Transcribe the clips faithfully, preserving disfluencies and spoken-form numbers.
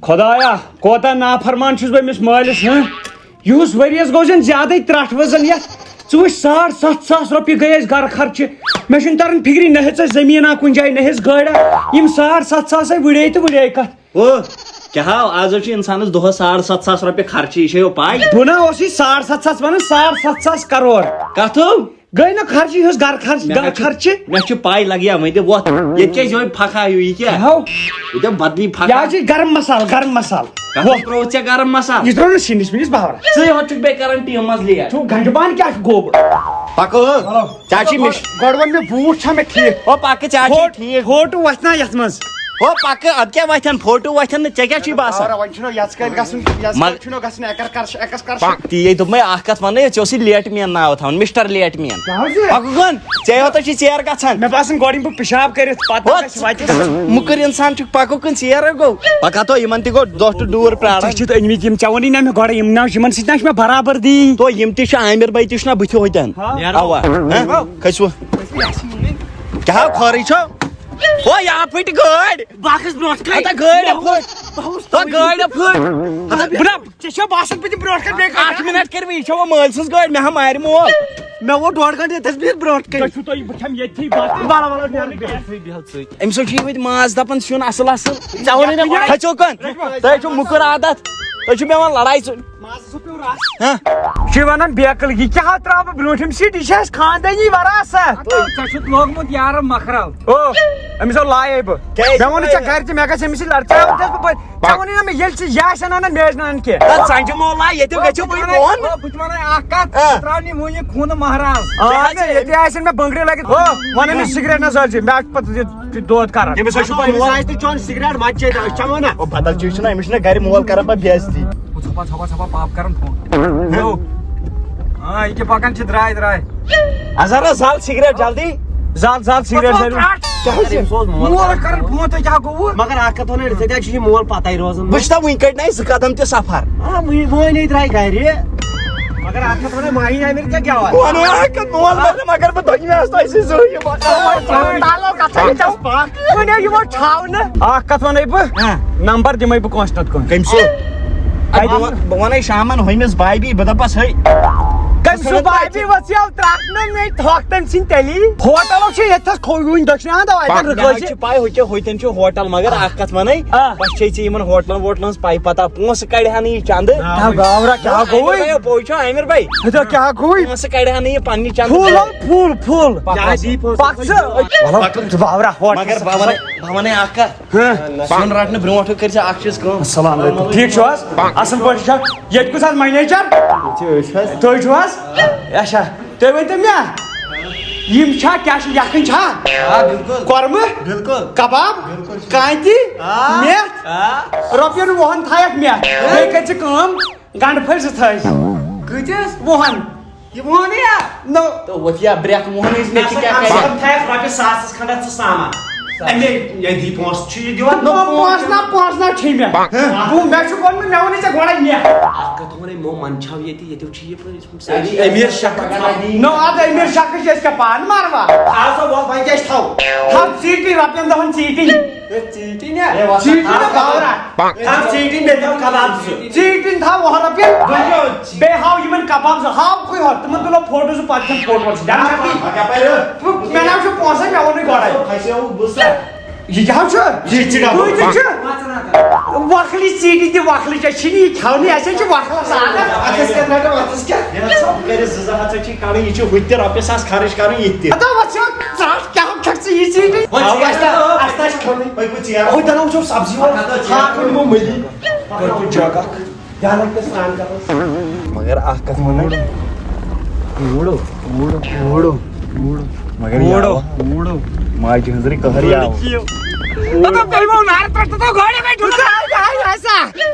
خۄدایا، کوتاہ نافرمان چھُس بہٕ أمِس مٲلِس، ہہ؟ یِہُس ؤریَس گوٚو زَن زیادَے ترٛٹھ ؤژھ زَن یَتھ۔ ژٕ وٕچھ، ساڑ ستھ ساس رۄپیہِ گٔے اَسہِ گَرٕ خرچہِ۔ مےٚ چھُنہٕ تَران فِکرِ، نہ ہیٚژ اَسہِ زٔمیٖنا کُنہِ جایہِ، نہ ہیٚژ گٲڑا۔ یِم ساڑ ستھ ساس ہے وٕڑے تہٕ وٕڑے کَتھ۔ او، کیٛاہ ہاو، آز حظ چھُ اِنسانَس دۄہَس ساڑ ستھ ساس رۄپیہِ خرچہِ، یہِ چھےٚ یو پَے؟ بہٕ نہ اوسُے ساڑ ستھ ساس وَنان، ساڑ ستھ ساس کَرور۔ کَتھو؟ گٔے نہ خرچہِ، یُس گرٕ خرچہِ، مےٚ گرٕ حظ چھِ، خرچہِ۔ مےٚ چھِ پاے لگہِ یا وۄنۍ دِ وۄتھ۔ ییٚتہِ کیٛازِ یِہوٚے پھکھ ہا ہیوٗ یہِ کیٛاہ؟ کیٛاہ ہو؟ یہِ دِ بدلی پھکھ یہِ ہا۔ حظ چھِ گرم مسالہٕ، گرم مسالہٕ۔ کَتھ وۄتھ۔ ترٛووُتھ ژےٚ گرم مسالہٕ؟ یہِ ترٛوو نہٕ سِنِس وِنِس باورا۔ ژٕے ہوت چھُکھ بیٚیہِ کران ٹیٖم منٛز لیٹ۔ ژٕ گنٛجہِ بان کیٛاہ چھُ گوٚو؟ پکو۔ چلو۔ چاچی مِش۔ گۄڈٕ وَن مےٚ بوٗٹھ چھا مےٚ ٹھیٖک؟ او پکہٕ چاچی فوٹ-، ٹھیٖک۔ فوٹو وَتھِ نا یَتھ منٛز؟ ہو پکہٕ، ادٕ کیٛاہ وتھن فوٹو وتھن نہٕ، ژےٚ کیٛاہ چھُے باسان؟ باورا، وۄنۍ چھُنہ یَژ کَلہِ گژھُن، یَژ مگر کَلہِ چھُنہ گژھُن، اٮ۪کَر کَر چھُ، اٮ۪کَس کَر چھُ۔ تی یے دوٚپ مےٚ اکھ کتھ ونے، ژےٚ اوسُے لیٹ مین ناو تھاوُن، مسٹر لیٹ مین۔ کیٛاہ حظ چھُ؟ پکو کُن، ژےٚ یوتس چھُے ژیر گژھان۔ مےٚ باسان گۄڈٕ یِمہٕ بہٕ پِشاب کٔرِتھ، پتہٕ ہو، گژھِ وتہِ گژھُن۔ مُکُر انسان چھُکھ، پکو کُن، ژیر گوٚو۔ پکا تو یِمن تہِ گوٚو دۄہ تہٕ ڈوٗر پراران۔ ژےٚ چھِتھ أنۍ مٕتۍ یِم، ژےٚ ووٚنُے نہ مےٚ گۄڈٕ، یِم نہ، یِمن سۭتۍ نہ چھِ مےٚ برابردی۔ تو یِم تہِ چھِ، عامر بھائی تہِ چھُنہ بٕتھِ ہوتٮ۪ن۔ ہاں۔ اوا، ہاں؟ کھٔسِو۔ کیٛاہ خٲرٕے چھو؟ ہو، یا پھٕٹۍ گٲڑۍ۔ بہٕ ہا کھَسہٕ برونٛٹھ کَنہِ۔ ہتا گٲڑۍ ہا پھٕٹ۔ بہٕ اوسُس ہتا گٲڑۍ ہا پھٕٹ۔ ہتا بہٕ نہ، ژےٚ چھےٚ باسان بہٕ دِمہٕ برونٛٹھ کَنہِ بیٚیہِ اکھ گٲڑۍ؟ مِنٹ کٔرِو، یہِ چھےٚ وۄنۍ مٲلۍ سٕنٛز گٲڑۍ، مےٚ ہا مارِ مول۔ مےٚ ووت ڈۄڈ گھنٹہٕ ییٚتھَس بِہِتھ برونٛٹھ کَنہِ۔ تُہۍ چھِو تُہۍ، بہٕ کھٮ۪مہٕ ییٚتھی بَتہٕ۔ وَلہٕ، وَلہٕ، نیرٕ بہٕ۔ أمِس حظ چھُ یِہوٚے ماز دَپان سیُن اَصٕل اَصٕل۔ ژےٚ ووٚنُے نہ گۄڈَے۔ کھٔژِو کَن۔ تۄہہِ چھُو مُکُر عادت۔ تُہۍ چھِو مےٚ وَنان لڑایہِ ژٕ۔ مازَس ہُہ پیوٚو رَس۔ ہہ؟ یہِ چھِ وَنان بیکٕل، یہِ کیٛاہ ہا ترٛاوٕ بہٕ برٛونٛٹھِم سیٖٹ؟ یہِ چھِ اَسہِ خاندٲنی وراثت۔ ژےٚ چھُتھ لوگمُت یارٕ مَکھرَل۔ او، أمِس ہو لایے بہٕ۔ کیٛازِ مےٚ ووٚنُے ژےٚ لایے؟ گرِ تہِ، مےٚ گژھِ أمِس سۭتۍ لڑٲے۔ ژےٚ ووٚنُے نا مےٚ، ییٚلہِ ژٕ یہِ آسہِ اَنان، مےٚ ٲسۍ نہٕ اَنان کینٛہہ۔ نہ، ژَنجہِ مول لا، ییٚتیُک گژھِ بہٕ وٕنہِ وَنَے، بۄن۔ بہٕ تہِ وَنَے اَکھ کَتھ، آ۔ ژٕ ترٛاو نہٕ وۄنۍ یہِ خوٗنہٕ مہراز۔ آ، مےٚ ییٚتہِ آسن مےٚ بٔنٛگرِ لٔگِتھ۔ ہو، وَن أمِس سِگریٹ نہ زٲلۍ زِ، مےٚ آسہِ پَتہٕ یہِ، یہِ دود کَران۔ أمِس حظ چھُ پَنُن أمِس آسہِ نہٕ چیوٚن سِگریٹ، مَزٕ چھِ أسۍ چٮ۪وان نہ۔ او، بدل چیٖز چھُنہ، أمِس چھُنہ گرِ مول کران پتہٕ بے عزتی۔ ژھۄپا، ژھۄپا، ژھۄپا، پاپ کران فون۔ ہیو۔ ہاں، یہِ کیٛاہ پکان چھِ درٛاے درٛاے۔ اظہر، زال سِگریٹ جلدی۔ زال، زال سِگریٹ ژٕ جلدی۔ ژٕ کیٛاہ حظ چھِ؟ أمۍ سوز مول۔ مول کران فون، تۄہہِ کیٛاہ گوٚوٕ؟ مگر اکھ کتھ وَنہٕ، ژےٚ تہِ حظ چھُے یہِ مول پتہ روزان۔ وٕچھ تہ، وٕنہِ کٔڑۍ نہ أسۍ زٕ قدم تہِ سفر۔ آ، وٕنہِ، وۄنۍ ہے درٛاے گرِ۔ مگر اکھ کتھ وَنَے، ماہی عامر ژےٚ کیٛاہ وَنہٕ؟ وَنو اکھ کتھ، مول مگر بہٕ دۄنوَے آسہٕ تۄہہِ سۭتۍ ضروٗری۔ تعلق کتھ چھُ؟ وۄنۍ یِمو چھاونہٕ۔ اکھ کتھ وَنَے بہٕ، ہاں۔ نمبر دِمَے بہٕ کٲنٛسہِ نَتہٕ کٲنٛسہِ۔ کٔمۍ سُہ؟ کَتہِ؟ بہٕ وَن-، بہٕ وَنَے شامَن ہُمِس بابی، بہٕ دَپَس، ہے۔ کٔمۍ سُہ بابی وَسیو ترٛٹھ نہٕ مےٚ تھۄکھ تٔمۍ سٕنٛدِ تیٚلی؟ ہوٹل چھُ ییٚتھَس کھو-، وٕنۍ دٔچھنہِ اَنٛدو اَتٮ۪ن مےٚ حظ رِکٲوِتھ۔ چھِ پَے، ہُہ کیٛاہ، ہُتٮ۪ن چھُ ہوٹل، مگر آ۔ اَکھ کَتھ وَنَے، آ۔ پَتہٕ چھے ژےٚ یِمَن ہوٹلَن ووٹلَن ہٕنٛز پَے پَتہ، پونٛسہٕ کَڑِ ہا نہٕ یہِ چَندٕ۔ کیٛاہ گاورا، کیٛاہ گوٚوُے؟ ہے، پوٚز چھُ عامر بھائی۔ ہے، ژےٚ کیٛاہ گوٚوُے؟ پونٛسہٕ کَڑِ ہا نہٕ یہِ پنٛنہِ چَندٕ۔ فُل ہو، فُل، فُل۔ پَکھ ژٕ۔ وَلہٕ، ژٕ باورا، ہوٹلَس مگر بہٕ وَنَے، بہٕ وَنَے اَکھ کَتھ۔ ہہ۔ سیُن رَٹنہٕ برونٛٹھ کٔرۍ زِ اَکھ چیٖز کٲم۔ السلام علیکم۔ ٹھیٖک چھِو حظ؟ اَصٕل پٲٹھۍ چھا؟ ییٚتہِ کُس حظ منیجر؟ ییٚتہِ چھِ أسۍ حظ۔ تُہۍ چھِو حظ؟ اچھا۔ تُہۍ ؤنۍ تو مےٚ، یِم چھا، کیٛاہ چھِ، یَکھٕنۍ چھا؟ آ، بِلکُل۔ کۄرمہٕ؟ بِلکُل۔ کباب؟ بِلکُل چھِ۔ کانتی؟ آ۔ میتھ؟ آ۔ رۄپیَن وُہَن تھایَکھ میتھ۔ آ۔ بیٚیہِ کٔرۍ زِ کٲم، گنڈٕ پھٔلۍ زٕ تھٲے زِ۔ کۭتِس؟ وُہَن۔ یہِ وُہَن یا؟ نو۔ تہٕ وۄتھ یا برٛٮ۪کھ وُہَن ٲسۍ مےٚ تہِ کیٛاہ کَرِ؟ کم سے کم تھایَکھ رۄپیَس ساسَس کھنٛڈَس ژٕ سامان۔ اَمے ییٚتی پونٛسہٕ چھُ یہِ دِوان۔ نو، پونٛسہٕ نہ، پونٛسہٕ نہ چھُے مےٚ۔ ہہ؟ بہٕ، مےٚ چھُ ووٚنمُت، مےٚ ووٚنُے ژےٚ گۄڈَے میتھ۔ اَکھ کَتھ وَنَے، مو منٛدچھاو ییٚتہِ، ییٚتیُک چھُ یہِ پَتہٕ یہِ چھُ سٲری أمیٖر شخص۔ نو، اَدٕ أمیٖر شخص چھِ أسۍ کیٛاہ پانہٕ ماروا؟ آ سا، وۄتھ، وۄنۍ کیٛاہ چھِ تھاوُن؟ تھاو ژیٖٹِنۍ، رۄپیَن دَہَن ژیٖٹِنۍ۔ ہے، ژیٖٹِنۍ ہا؟ ہے، وۄتھ سا، ژیٖٹِنۍ تھاو نہٕ باورا۔ تھاو ژیٖٹِنۍ، بیٚیہِ تھاو کباب زٕ۔ ژیٖٹِنۍ تھاو وُہَن رۄپیَن۔ بَنیو۔ بیٚیہِ ہاو یِمَن کباب زٕ، ہاو کُے ہوت، تِمَن تُلو فوٹو زٕ، پَتہٕ دِمہٕ فوٹو چھِ۔ دَنٛد چھَکھ تی؟ پَکھ یَپٲرۍ۔ مےٚ ناو چھُ پونٛسَے، مےٚ ووٚنُے گۄڈَے۔ پھَسیووُس بہٕ سا۔ یہِ کیٛاہ چھُ؟ یہِ چھِ ڈبہٕ۔ کۭتِس چھُ؟ وۄکھلٕچ ژیٖٹِنۍ تہِ وۄکھلٕچ، اَسہِ چھِنہٕ یہِ کھٮ۪ونٕے، اَسہِ حظ چھِ وۄکھلَس عادت۔ اَتھَس کیٛاہ رَٹو، اَتھَس کیٛاہ؟ یہِ ہسا بہٕ کَرٕ زٕ زٕ ہَتھ ژےٚ چھی کَڑٕنۍ، یہِ چھِ ہُتہِ تہِ رۄپیَس ساس خرٕچ کَرٕنۍ، یہِ تہِ۔ ہَتو وۄتھ ژٕ، ژٕ رَٹھ، کیٛاہ کھٮ۪کھ ژٕ یہِ ژیٖٹِنۍ؟ وۄنۍ ژٕ اَسہِ تہِ، اَسہِ تہِ آسہِ کھٮ۪ونٕے۔ وۄنۍ کُن ژیر۔ وۄنۍ دَنو وٕچھو سبزی وول۔ ہاکھ وٕنہِ یِمو مٔلی۔ کٔرِو جگ اکھ۔ یا لگہِ سرٛان کرنس۔ مگر اکھ کتھ ونے۔ وُڑو، وُڑو، وُڑو، وُڑو۔ مگر وُڑو، یاوٕ۔ وُڑو۔ ماجہِ ہٕنٛزرٕے قہر یاوٕ۔ مطلب، تیٚلہِ گوٚو نارٕ ترٛٹھ تہٕ گۄڈٕ گٔے ٹھُکر۔ ایسا،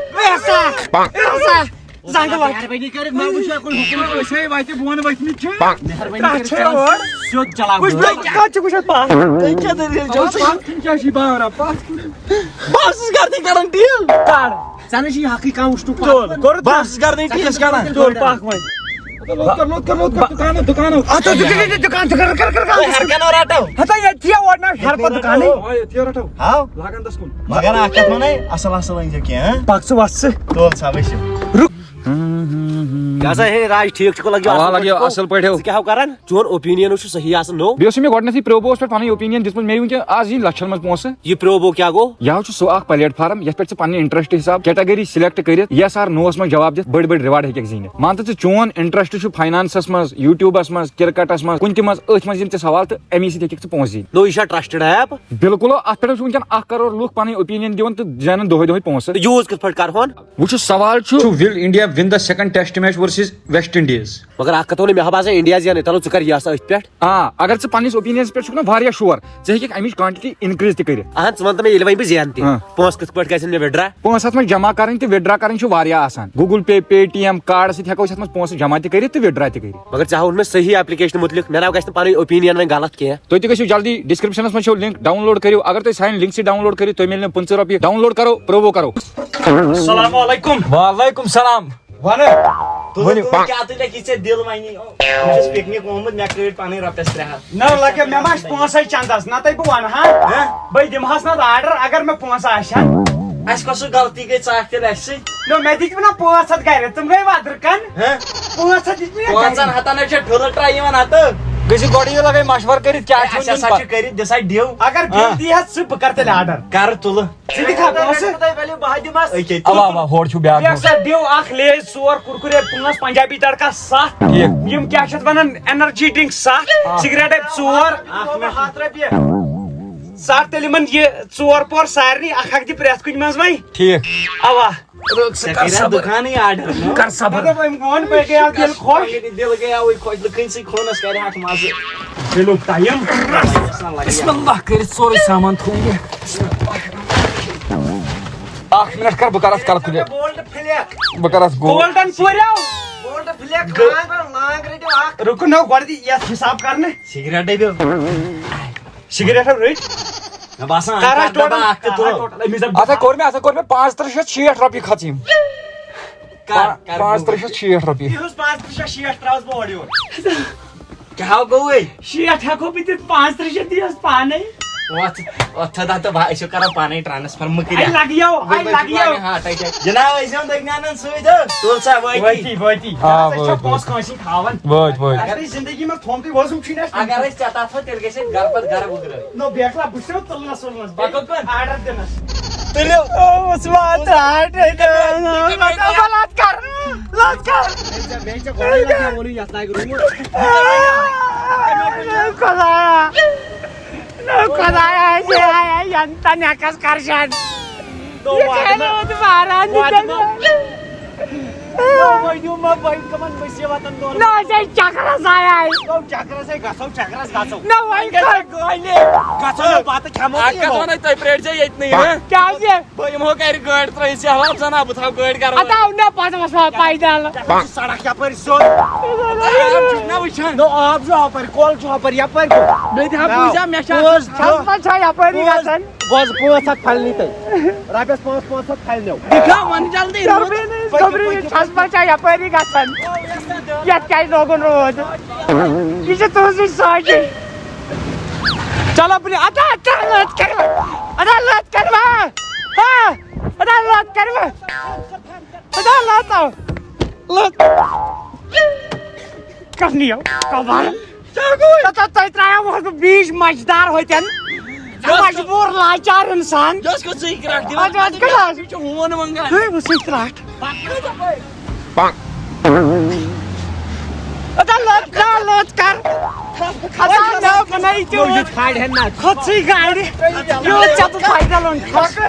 ایسا، ایسا۔ زنٛگہٕ وَتہِ۔ مہربٲنی کٔرِتھ ما وٕچھ ہا کُنہِ حُکُم۔ أسۍ ہے وَتہِ بۄن ؤتھمٕتۍ چھِ۔ مہربٲنی کَتھ کٔرِتھ چھِ کَر یور؟ سیوٚد چلاو وٕچھ گٲڑۍ۔ بہٕ کَتھ چھُ وٕچھان پَتھ؟ تُہۍ کیٛاہ دٔلیٖل چھو؟ پَتھ کُن کیٛاہ چھِ باورا؟ پَتھ کُن۔ بہٕ اوسُس گردٕے کران ڈیٖل۔ کَر؟ ژےٚ نہ چھِ یہِ حقٕے کانٛہہ وٕچھنُک پَتھ۔ ژٕ کوٚرُتھ بہٕ اوسُس گردٕے ڈیٖل کران۔ ژٕ کوٚر پَکھ وۄنۍ۔ لوٚت کر، لوٚت کر، لوٚت کر، دُکانو، دُکانو۔ اَتھ اوس دُکان، دُکان، دُکان، دُکان، کر، کر، کر، کر۔ ہے، ہر کانٛہہ رٹو۔ ہتا ییٚتہِ چھِ یہِ اورٕ نہ ہر پتہٕ دُکانٕے۔ آ، ییٚتہِ یہِ رٹو۔ ہاو۔ لاگان دَس کُن۔ مگر اکھ کتھ ونے، اصل اصل أنۍ زِ کینٛہہ، ہاں؟ پک ژٕ وس ژٕ۔ تُل سا وٕچھِو۔ رُک۔ کیٛاہ سا ہے راج، ٹھیٖک چھُکھٕ؟ لگیو اوا، اصل پٲٹھۍ لگیو چھُکھٕ؟ اصل پٲٹھۍ۔ ژٕ کیٛاہ ہو کران؟ چون اوپینین چھُ صحیح آسان، نو؟ بیٚیہِ اوس مےٚ گۄڈٕنیتھٕے پرٛوبوہَس پٮ۪ٹھ پنٕنۍ اوپینین دِژمٕژ، مےٚ وٕنکیٚن آز یِن لچھن منٛز پونٛسہٕ۔ یہِ پرٛوبو کیٛاہ گوٚو؟ یہِ حظ چھُ سُہ اکھ پلیٹ فارم یتھ پٮ۪ٹھ ژٕ پننہِ انٹرسٹ حساب کیٹگری سلیکٹ کٔرِتھ یس آر نوس منٛز جواب دِتھ بٔڑۍ بٔڑۍ ریوارڈ ہیٚککھ زیٖنِتھ۔ مان تہٕ ژٕ چون انٹرسٹ چھُ فاینانسس منٛز، یوٹیوبس منٛز، کرکٹس منٛز، کُنہِ تہِ منٛز، أتھۍ منٛز یِم ژےٚ سوال تہٕ امی سۭتۍ ہیٚککھ ژٕ پونٛسہٕ زیٖنِتھ۔ نو، یہِ چھا ٹرسٹڈ ایپ؟ بِلکُل، اتھ پٮ۪ٹھ چھِ وٕنکیٚن اکھ کرور لُکھ پنٕنۍ اوپینین دِوان تہٕ زینان دۄہے دۄہے پونٛسہٕ۔ تہٕ یوٗز کِتھ پٲٹھۍ کرہون؟ وٕچھُو، سوال چھُ، will India win the second test match versus West Indies؟ مگر اکھ کتھ ووٚن مےٚ، باسان انڈیا زینہِ، تلو ژٕ کر یس أتھۍ پٮ۪ٹھ۔ آ، اگر ژٕ پننِس اوپینینس پٮ۪ٹھ چھُکھ نا واریاہ شور، ژٕ ہیٚککھ امِچ کانٹِٹی انکریز تہِ کٔرِتھ۔ اہن، ژٕ وَن تہٕ مےٚ، ییٚلہِ وۄنۍ بہٕ زینہٕ تہِ، ہاں۔ پونٛسہٕ کِتھ پٲٹھۍ گژھن مےٚ وِدڈرا؟ پونٛسہٕ اتھ منٛز جمع کرٕنۍ تہٕ وِدڈرا کرٕنۍ چھِ واریاہ آسان۔ Google Pay، پے ٹی ایم کارڈ سۭتۍ ہٮ۪کو أسۍ اتھ منٛز پونٛسہٕ جمع تہِ کٔرِتھ تہٕ وِدڈرا تہِ کٔرِتھ۔ مگر ژےٚ ہاوُن مےٚ صحیح ایپلیکیشن متعلق، مےٚ ناو گژھِ نہٕ پنٕنۍ اوپینین وۄنۍ غلط کینٛہہ۔ تُہۍ تہِ گٔژھِو جلدی، ڈسکرپشنس منٛز چھو لنک، ڈاؤن لوڈ کٔرِو۔ اگر تُہۍ سانہِ لنک سۭتۍ ڈاؤن لوڈ کٔرِو، تُہۍ مِلنو پٕنٛژٕہ رۄپیہِ۔ ڈاؤن لوڈ کرو، پرومو کرو۔ السلام علیکم۔ وعلیکم السلام۔ وَنہٕ۔ تُلہٕ، ؤنِو۔ تُلہٕ، کیٛاہ تُلہِ کہِ ژےٚ دِل وَنی؟ بہٕ چھُس پِکنِک آمُت، مےٚ کٔڑۍ پَنٕنۍ رۄپیَس ترٛےٚ ہَتھ۔ نہ لَگہِ، مےٚ ما چھِ پونٛسَے چَندَس، نَتَے بہٕ وَنہٕ ہا۔ ہہ؟ بہٕ دِمہٕ ہَس نَتہٕ آرڈر، اگر مےٚ پونٛسہٕ آسہِ ہا۔ اَسہِ کۄس سُہ غلطی گٔے ژٕ اَکھ تیٚلہِ اَسہِ سۭتۍ؟ نہ، مےٚ دِتۍ نہ پانٛژھ ہَتھ گَرِ، تِم گٔے وَدرٕ کَن۔ ہہ؟ پانٛژھ ہَتھ دِتۍ مےٚ گَرِ۔ پانٛژَن ہَتَن ہَے چھےٚ ٹھُلہٕ ٹرٛاے یِوان اَتہٕ۔ گٔژھِو گۄڈٕ یہِ لَگٲے مَشوَرٕ کٔرِتھ، کیٛاہ چھُ اَسہِ ہَسا دیُن چھُ پَتہٕ۔ کٔرِتھ، دِسا ڈِو۔ اگر بِل ہہ۔ دی ہَس ژٕ، بہٕ کَرٕ تیٚلہِ آرڈر۔ کَرٕ تُلہٕ۔ ژٕ تہِ کھا پونٛسہٕ؟ أکے، اوا، اوا، ہورٕ چھُ بیٛاکھ بیٛاکھ دوست۔ سا ڈِو اکھ، لیز ژور، کُرکُرے پانٛژھ، پنجابی تڑکا ستھ۔ ٹھیٖک۔ یِم کیٛاہ چھِ اتھ ونان؟ انرجی ڈرنک ستھ، آ۔ سگریٹے ژور۔ اکھ منٹ۔ ہتھ رۄپیہِ۔ ژٹ تیٚلہِ یِمن یہِ ژور پور سارنٕے، اکھ اکھ دِ پرٛٮ۪تھ کُنہِ منٛز وۄنۍ۔ ٹھیٖک۔ اوا۔ رُک، ژٕ ژےٚ کر کریٛا صبر۔ دُکانٕے آرڈر، نہ؟ کر صبر۔ مطلب، أمۍ ووٚن، بہٕ گٔیاس دِل خۄش۔ دِل گٔیاوٕے خۄش، لُکن سۭتۍ خوٗنس کرِ ہا مزٕ۔ دِلُک ٹایم۔ بسم اللہ کٔرِتھ سورُے سامان تھوٚو مےٚ۔ اکھ منٹ کر، بہٕ کر اتھ کلکولیٹ۔ Gold flake. بہٕ کر اتھ گول۔ گولڈن پوریو۔ گولڈ فلیک، لانگ، لانگ رٔٹِو اکھ۔ رُکو نہ، گۄڈٕ دِ یتھ حساب کرنہٕ۔ سگریٹ ڈٔبِو۔ سگریٹ ہا رٔٹۍ۔ مےٚ باسان، کر اکھ اتھ ڈبہٕ ٹوٹل، اکھ تہِ کر تُلو۔ اتھ ٹوٹل، أمِس دپ اتھ ہا کوٚر مےٚ، اتھ ہا کوٚر مےٚ پانٛژھ ترٕٛہ شیٚتھ شیٹھ رۄپیہِ خرچ یِم۔ کر، کر پانٛژھ ترٕٛہ شیٚتھ شیٹھ رۄپیہِ۔ یہِ اوس پانٛژھ ترٕٛہ شیٚتھ شیٹھ ترٛاوس بہٕ اورٕ یور۔ کیٛاہ گوٚوُے؟ شیٹھ ہٮ۪کو بہٕ دِتھ، پانٛژھ ترٕٛہ شیٚتھ دِیس پانے۔ وۄتھ، وۄتھ تھٲو تہٕ بہٕ، أسۍ چھِو کران پانے ٹرانسفر، مہٕ کٔرِو۔ اے لگیو، اے لگیو۔ Heart attack. جناب، أسۍ یِم دٔگۍ نانن سۭتۍ، ہو۔ تُل سا، وٲتی۔ وٲتی، وٲتی۔ آ، اَسہِ چھا وٲتۍ، پونٛسہٕ وٲتۍ۔ کٲنٛسی تھاوان؟ وٲتۍ، وٲتۍ۔ اگر أسۍ زندگی منٛز تھوٚمتُے وۄزُم چھُے نہٕ اَسہِ۔ اگر أسۍ ژےٚ تتھ وۄنۍ، تیٚلہِ گژھِ اَسہِ گرٕ پتہٕ گرٕ وُگرٲوِتھ۔ نو بیکلا، بہٕ چھُسو تُلنس وُلنس، بیٚیہِ تُلِو۔ آرڈر دِنس۔ تُلِو۔ اوس واتان۔ لَت کر، لَت کر۔ بیٚیہِ ژےٚ گۄڈَے لَگہِ ہا وَنُن، یَتھ لَگہِ روٗد۔ خۄدایا۔ نہ خۄدایا، أسۍ آے ینہٕ تہٕ نیکس کرشن۔ نو یہِ وَنہِ کھیلہِ مہ، اوس ماران وَنہِ یہِ مہ۔ تیٚلہِ۔ نو وَنہِ مہ، وَنہِ کَمَن مُصیٖبتَن دوران۔ نہ أسۍ آے چکرس آے آے۔ نو چکرس ہے گژھو، چکرس گژھو۔ نہ وۄنۍ وۄنۍ گژھِ کر۔ گٲلۍ۔ گژھو نہ بَتہٕ کھٮ۪مو اکھ تہٕ کتھ یِمو۔ وَنَے، تُہۍ پرٛٲرۍزیو ییٚتنٕے، ہہ؟ کیٛازِ؟ بہٕ یِمو گرِ گٲڑۍ ترٲیِتھ، سہلاب زنہ بہٕ تھاوٕ گٲڑۍ گرٕ اَتھ وٲتِتھ۔ آو نہ پتہٕ وسان پیدل۔ یَپٲرۍ چھِ سڑک یَپٲرۍ سیوٚد۔ آب چھُکھ نہ وٕچھان؟ نو آب چھُ ہۄپٲرۍ، کۄل چھُ ہۄپٲرۍ، یَپٲرۍ گوٚو۔ مےٚ تہِ ہا نو، بوٗزیو، مےٚ چھا پانٛژھ دَہ۔ چھَس منٛز چھا یَپٲری پانٛژھ، گژھان؟ بۄز پانٛژھ ہَتھ پھلنی تۄہہِ۔ رۄپیَس پانٛژھ، پانٛژھ ہَتھ پھلنیو۔ دِکھا وَن جلدی۔ صبرٕنۍ، صبرٕنۍ، چھَس منٛز چھا یَپٲری گژھان؟ یَتھ کیٛازِ لوگُن روٗد؟ یہِ چھِ تُہٕنٛزٕے سونٛچٕے۔ چلو بہٕ، ادا، ادا، لٔت کَرِ وۄنۍ۔ ادا، لٔت کَرِ وۄنۍ۔ ہا، ادا، لٔت کَرِ وۄنۍ۔ ادا، لٔت آو۔ لٔت۔ کَتھ نِیو؟ کَبر۔ تَتھ، تَتھ تۄہہِ ترٛایو وۄنۍ بہٕ بیٖج مَچھدار ہوٚتٮ۪ن۔ مَجبوٗر لاچار اِنسان۔ یۄس کَتھ ژٕ یہِ کرٛکھ دِوان؟ اَدٕ، اَدٕ کیٛاہ؟ یہِ چھُ ہوٗن منٛگان۔ ہے، وۄنۍ سُہ کرٛٹھ۔ ادا لٔت کر، لٔت کر۔ ادا نہ بنٲیِو تہِ نو، یہِ اوٗرۍ۔ کھالہِ ہن نہ۔ کھوٚت سُے گاڑِ۔ یوٗت ژےٚ تہٕ پیدل اوٚن۔ کھوٚت۔